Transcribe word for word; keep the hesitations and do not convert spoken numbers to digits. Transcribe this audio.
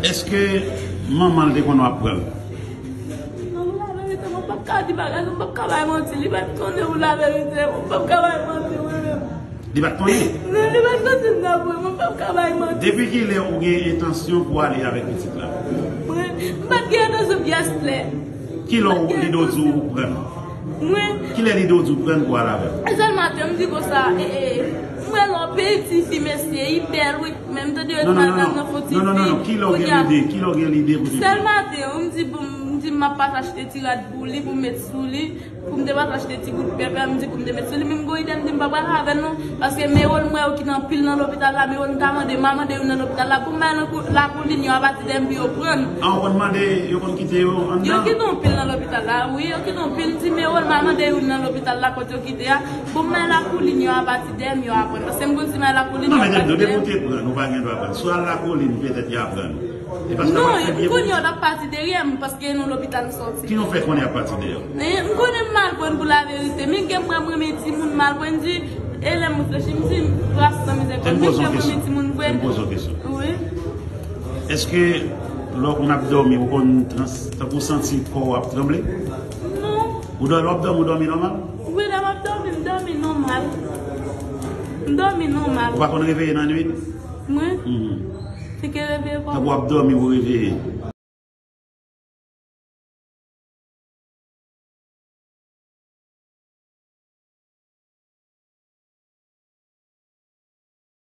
Èske manman l te konn w ap pran l? Non, pou laverite, mwen p ap ka di bagay, mwen p ap ka bay manti. Li pa t konnen pou laverite, mwen p ap ka bay manti, mwen menm. Li pa t konnen? Non, li pa t konnen m t ap pran, mwen p ap ka bay manti. Depi kilè ou gen entansyon pou ale avèk pitit la? Mwen, m pa t gen entansyon, pyès lè. Kilè ou, li do di w ou pran l? Mwen. Kilè li do di w pran l pou al avè l? E sèl maten, m di konsa, e, e, m wè lè yon piti fi, mesye, li bèl, wi. Men m tande yo di non, non, non, madanm nan fon ti fi. Non, non, non, non. Kilè w gen lide? Kilè w gen lide pou te pran l? Sèl maten, m di, bon, m di m ap pase achte ti rad pou li, pou m met sou li, pou m te pase achte ti goud pèpè, m di pou m te met sou li, men m gon ide, m di m pa pral avè l non, paske Mewol m wè yo kite anpil nan lopital la, Mewol m ta mande, m a mande youn nan lopital la, pou m bay lakou-, lakoulin yo apati dèyè m pou yo pran l. An, ou konn mande, yo konn kite yo anndan? Yo kite anpil nan lopital la, wi, yo kite anpil, m di Mewol m a mande youn nan lopital la kote yo kite a, pou m bay lakoulin yo apati dèyè m yo a pran l, paske m konn si m bay lakoulin yo apati dèyè m. Non, men depi w te pran l, ou pa gen dwa pran l. Si w al lakoulin, petèt y a pran l. E paske non, kounye a w t ap pati dèyè m, paske e nan lopital m sòti. Ki nou fè konnen y ap pati dèyè w? E, m konnen m mal pran pou laverite. Men gen mwen, m renmen timoun, m mal pran, m di, e lè m reflechi, m di, ras san mizè kò m, men m renmen timoun vre. Te m poze yon kesyon. Wi. Èske lè w konn ap dòmi, ou konn trans-, tankou w santi kò w ap tranble? Non. Ou dò-, lè w ap dòmi, ou dòmi nòmal? Wi, lè m ap dòmi, m dòmi nòmal. M dòmi nòmal. Ou pa konn reveye nan nwit? Mwen? Mhm. Se ke reveye kò m. Tankou w ap dòmi, ou reveye.